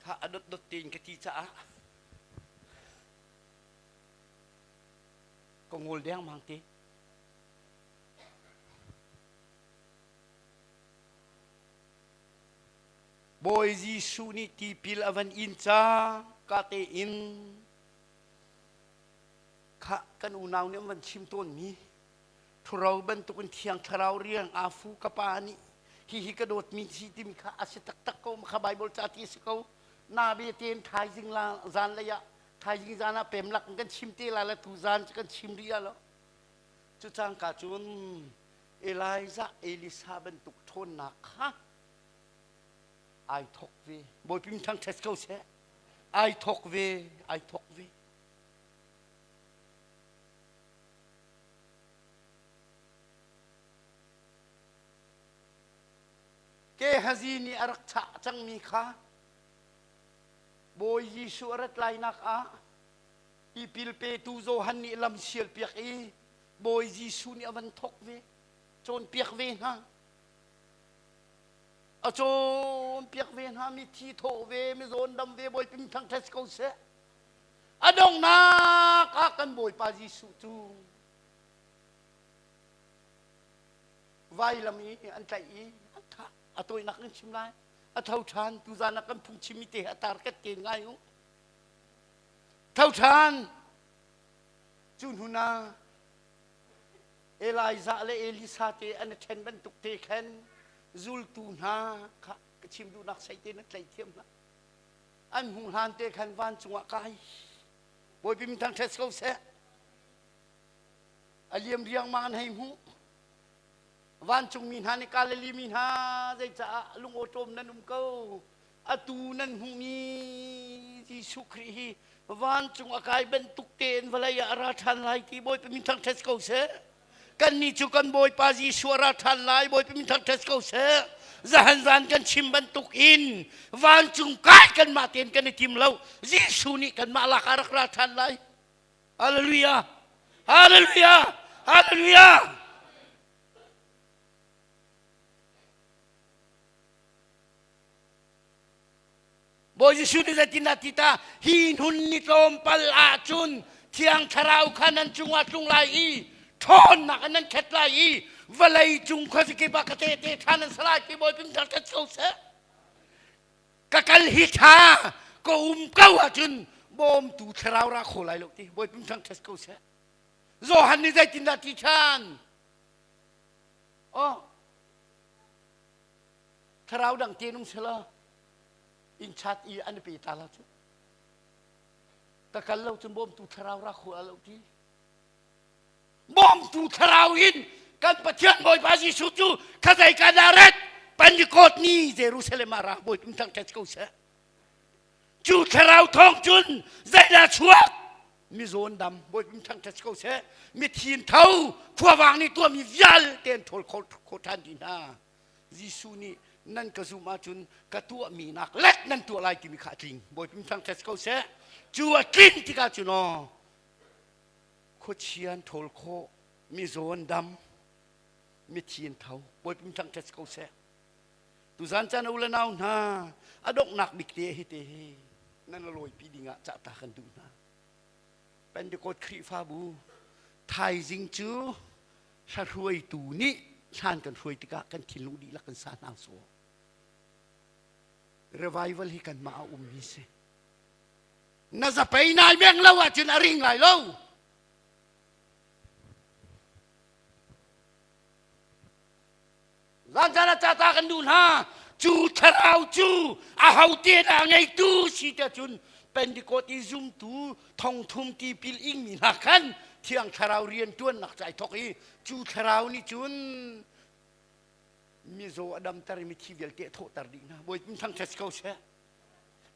Kha a dot dot tein ka ti caah ka ngol dengmang te. Bawi Jesuh nih tipil a van in cang ka tein kha kan unau nih an van chim tawnmi ṭhuro bantukin thiang thlarau riang aa fu ka pa nih hihi ka dawtmi si timi kha a si taktak ko kha Bible ca ti a si ko na be tein thaizing la zan lei ah thaizing zan ah pem lak in kan chim te la le tu zan cu kan chim rih lo cu cangka cun Elijah Elisa bantuk ṭhawnnak kha ai thawk ve. Bawipa thangṭhat ko seh. Ai thawk ve, ai thawk ve. Gehazi nih a rak chah cangmi kha Bawi Jesuh a rat lainak ah tipil petu Johan nih lam sialpiak i Bawi Jesuh nih a van thawk ve, cawnpiak ve hna. A cawnpiak ve hna, mithi thawh ve, mizawn dam ve, Bawipa thangṭhat ko seh. A donghnak ah kan Bawipa Jesuh cu vailam i an tlaih i an thah. A tawinak in chim lai. A tho ṭhan, tuzan ah kan phungchimmi te a tar ket te ngai u. Tho ṭhan, Cu hnu ah Elijah le Elisa te an i ṭhen bantuk te khan zultu hna kha ka chim duhnak sei te na tlaih thiam hna. An hmuh hlan te khan vancung ah kai. Bawipa min thangṭhat ko seh. A liam riangmang an hei hmuh. Vancungmi hna nih Galilee mi hna zeicaah lungawṭawm nan um ko? Atu nan hmuhmi Jesuh Khrih hi vancung a kai bantuk tein vawlei ah a ra ṭhan lai ti Bawipa min thangṭhat ko seh. Kannih cu kan Bawipa Jesuh a ra ṭhan lai Bawipa min thangṭhat ko seh. Zahan zan kan chim bantuk in vancung kai kanmah tein kan i tim lo. Jesuh nih kanmah lak ah rak ra ṭhan lai. Hallelujah! Hallelujah! Hallelujah! Bawi Jesuh nih zeitindah ti ta hi hnun ni tlawmpal ahcun Thiang Thlarau kha nan cungah tlung lai i ṭhawnnak in nan khet lai i vawlei cung khuazakip ah ka tehte ṭha nan si lai ti Bawi pim thar ko seh. Ka kal hi ṭha ka um ko ahcun bawmtu thlarau ra kho lai lo ti Bawi pim thang ko seh. Johan nih zeitindah ti ṭhan? Oh, thlarau dang te nung selaw inn chat i an pe ta la cu ka kal lo cun bawmtu thlarau ra kho lo ti bawmtu thlarau in kan Pathian Bawipa Jesuh cu khazei ka Naret Pentecost ni Jerusalem ah ra bawi pum thang ko seh cu thlarau thawng cun zeidah chuak mizawn dam bawi pum thang ko seh mithin tho khuavang nih tuahmi vialte an ṭhawl kho ṭhan dih hna Jesuh nih nan ka zumh ahcun ka tuahmi nak let nan tuah lai timi kha a tling. Bawipa thangṭhat ko seh. Cu a tlin tikah cun aw khuachia an ṭhawl khawh, mizaw an dam, mithi an tho. Bawipa thangṭhat ko seh. Tuzan caan u le nau hna a donghnak bik te hi te hi nan lawipi dingah cahta kan duh hna. Pentecost Khrihfabu thaizing cu hruaitu nih hlan kan hruai tikah kan thinlung dihlak kan sa hna saw. Revival hi kanmah a ummi si. Na zapei nai meng lo ahcun a ring lai lo. Zanzan a cata kan duh hna. Cu thlarau cu a hote dah ngeitu si te cun Pentecost i zumtu thongthum tipil ingmi hna khan Thiang Thlarau rian ṭuannak ca i thawk i cu thlarau nih cun mizaw a damter i mithi vialte a thawhter dih hna. Bawipa thangṭhat si ko seh.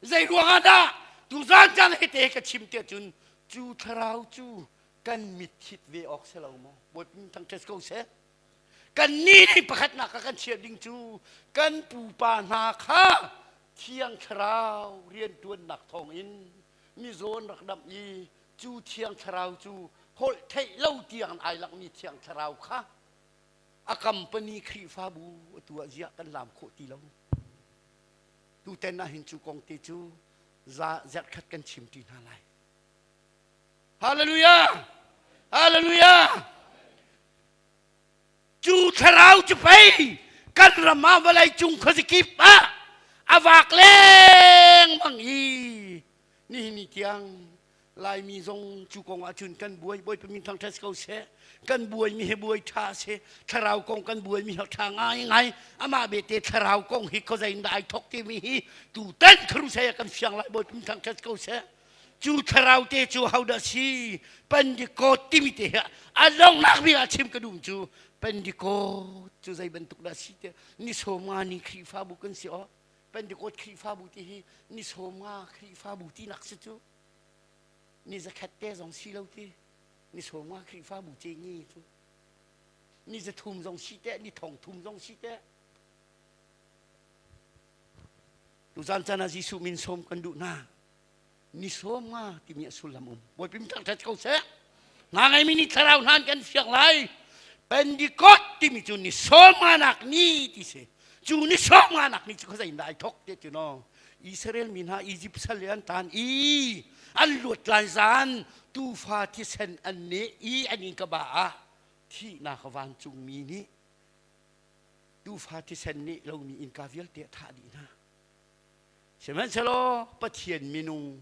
Zei ruangah dah tuzan caan hi te ka chim te cun cu thlarau cu kan mit thit ve awk si lo maw? Bawipa thangṭhat si ko seh. Kannih nih pakhatnak ah kan chiah ding cu kan pupa hna kha Thiang Thlarau rianṭuannak thawngin mizaw an rak damh i cu Thiang Thlarau cu holh theih lo tiang ai langmi Thiang Thlarau kha a company Khrihfabu atu ah ziah kan lam khawh ti lo. Tuten ah hin cu kong te cu za zerhkhat kan chim ṭi hna lai. Hallelujah! Hallelujah! Cu thlarau cu pei kan ram ah vawlei cung khuazakip ah a vak lengmang i nihin ni tiang Laimi zong cu kong ahcun kan buai Bawipa min thangṭhat ko seh kan buaimi hi buai ṭha si thlarau kong kan buaimi hi ṭha ngaingai amah bete thlarau kong hi khuazei in dah ai thawk timi hi tutan crusade ah kan fiang lai Bawipa min thangṭhat ko seh Cu thlarau te cu hodah si? Pentecost timi te hi a donghnak bik ah chim ka duh cu Pentecost cu zei bantuk dah si te ni sawmnga ni Khrihfabu kan si aw Pentecost Khrihfabu ti hi ni sawmnga Khrihfabu tinak si cu ni zakhat te zong si lo ti ni sawmnga Khrihfabu ce ngi cu ni zathum zong si te ni thong thum zong si te Tuzan caan ah Jesuh min sawm kan duh hna. Ni sawm nga timi a sullam um. Bawipa min thangṭhat ko seh. Hna ngeimi nih thlarau hna an kan fiak lai. Pentecost timi cu ni sawm nga nak ni ti si. Cu ni sawm nga nak ni cu khuazei in dah ai thawk te cu no. Israel mi hna Egypt sal i an tan i an luat lai zan tuufa thisen an neh i an in ka ba ah thihnak vancungmi nih Tuufa thisen nih lomi innka vialte a thah dih hna. Sihmanhsehlaw Pathian minung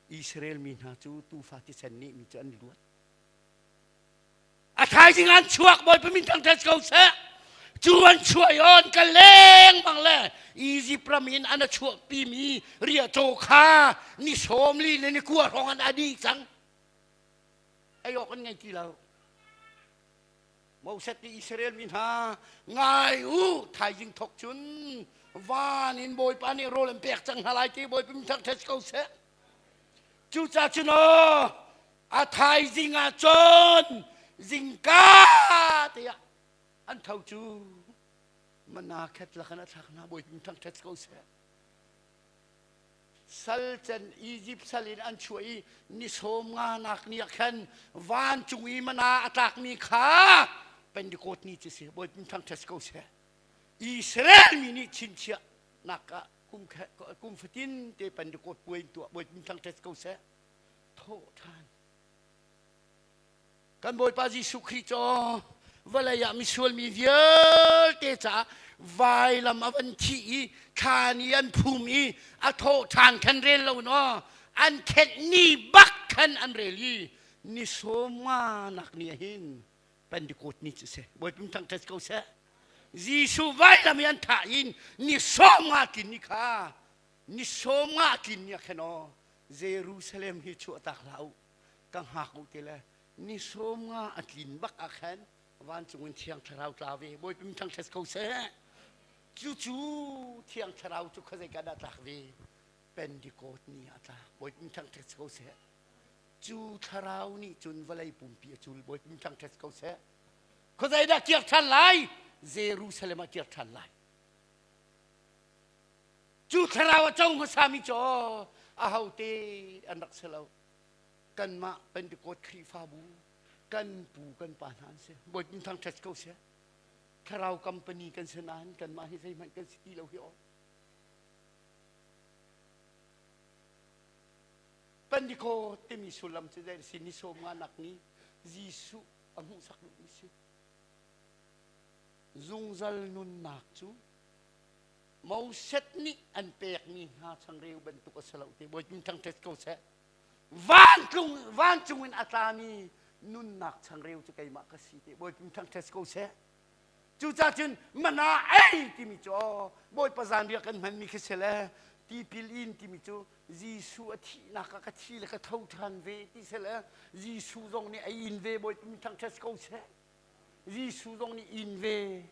Israel mi hna cu tuufa thisen nih mi cu an luat. A thaizing an chuak Bawipa min thangṭhat ko seh. Cu an chuah i an kal lengmang le Egypt ram in an a chuahpimi riahcaw kha ni sawm li le ni kua hrawng an a dih cang. Ei awk an ngei ti lo. Moses nih Israel mi hna ngai u thaizing thawk cun Van in Bawipa nih rawl an pek cang hna lai ti Bawipa min thangṭhat ko seh. Cucaah cun aw a thaizing ah cun zingka te ah an tho cu mana khet lakan a thlak hna Bawipa min thangṭhat ko seh. Sal can Egypt sal in an chuah i ni sawm nga nak ni ah khan vancung i mana a tlakmi kha Pentecost ni cu si Bawipa min thangṭhat ko seh. Israel mi nih chinchiah nak ah kum kum fatin te Pentecost puai tuah Bawipa min thangṭhat ko seh. Thawh ṭhan. Kan Bawipa Jesuh Khrih cu vawlei ah misual mi vialte caah vailam a van thih i thlan i an phum i a thawh ṭhan khan rel lo naw an khenh ni bak khan an rel i ni sawm nga nak ni ah hin Pentecost ni cu si Bawipa thangṭhat ko seh Jesuh vailam i an thah in ni sawm nga tlin ni kha ni sawm nga tlin ni ah khan aw Jerusalem hi chuahtak hlah u ka hngak u ti le ni sawm nga a tlin bak ah khan vancung in thiang thlarau tla ve Bawipa min thangṭhat ko seh cucu thiang thlarau cu khuazei ka dah tlak ve Pentecost ni ah tla Bawipa min thangṭhat ko seh cu thlarau nih cun vawlei pumpi a cul Bawipa min thangṭhat ko seh khuazei dah kir ṭhan lai Jerusalem ah kir ṭhan lai cu thlarau a co hmasami cu ahote an rak si lo kanmah Pentecost Khrihfabu kan pu kan pa hna an si Bawipa thangṭhat ko seh thlarau company kan si nain kanmah hi zeihmanh kan si ti lo hi aw Pentecost timi sullam cu zei si ni sawm nga nak ni Jesuh a hmuhsak duhmi si zungzal nunnak cu Moses nih an pekmi hna changreu bantuk a si lo ti Bawipa thangṭhat ko seh vancung vancung in a tlami nunnak changreu cu keimah ka si ti Bawipa thangṭhat ko seh cucaah cun mana ei timi cu Bawipa zanriah kan hmanmi khi si le tipil in timi cu Jesuh a thihnak ah ka thi le ka tho ṭhan ve ti si le Jesuh zong nih a in ve Bawipa thangṭhat ko seh Jesuh zong nih in ve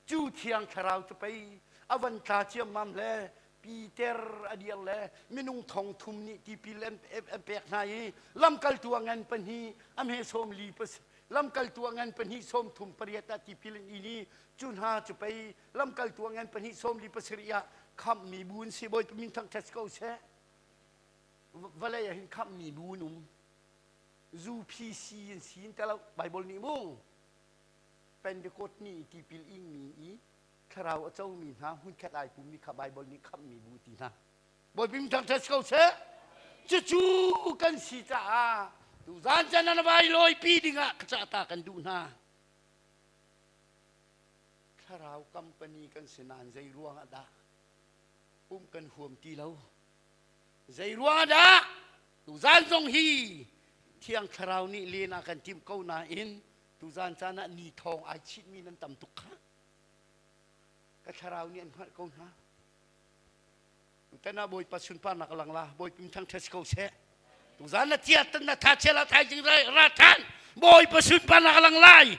Cu Thiang Thlarau cu pei a van tla ciammam le Peter a dir le minung thong thum nih tipil an pek hna i lamkaltu a ngan pahnih a hme sawm li lamkaltu a ngan pahnih sawm thum pariat ah tipil an in i cu hna cu pei lamkaltu a ngan pahnih sawm li pasarih ah khamhmi bu an si Bawipa min thangṭhat ko seh vawlei ah hin khamhmi bu an um zu PC an si in talo Bible nih mu Pentecost ni i tipil ingmi i thlarau a comi hna hmunkhat ai pummi kha Baibal nih khamhmi bu ti hna. Bawipa min thangṭhat ko seh. Cucu kan si caah tuzan can an vai lawipi dingah ka cah ta kan duh hna. Thlarau company kan si nain zei ruangah dah pumh kan huam ti lo. Zei ruangah dah tuzan zong hi Thiang Thlarau nih len a kan timh ko nain Tuzaan caan ah ni thawng ai chitmi nan tam tuk kha. Ka thlarau nih an hngalh ko hna. Tutan ah Bawipa sunparnak a lang la, Bawipa min thangṭhat si ko seh. Tuzaan na tia na tha chia la thaizing ra ṭhan. Bawipa sunparnak a lang lai.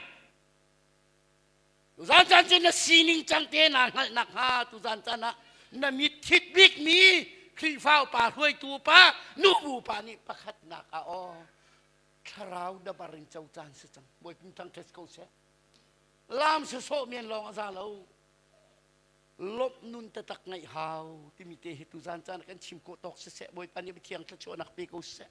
Tuzaan caan cu na sining cang te naa hngalh nakhnga tuzaan caan ah na mit thit bikmi Khrihfa upa hruaitu pa nubu pa nih pakhatnak ah aw thlarau dabar in co caan si cang Bawipa thangṭhat ko seh lam sawsawh men lawng a za lo lawmh nun taktak ngaih hau timi te hi tuzan caan kan chim khawh tawk siseh Bawipa nih thiang thluachuahnak pe ko seh.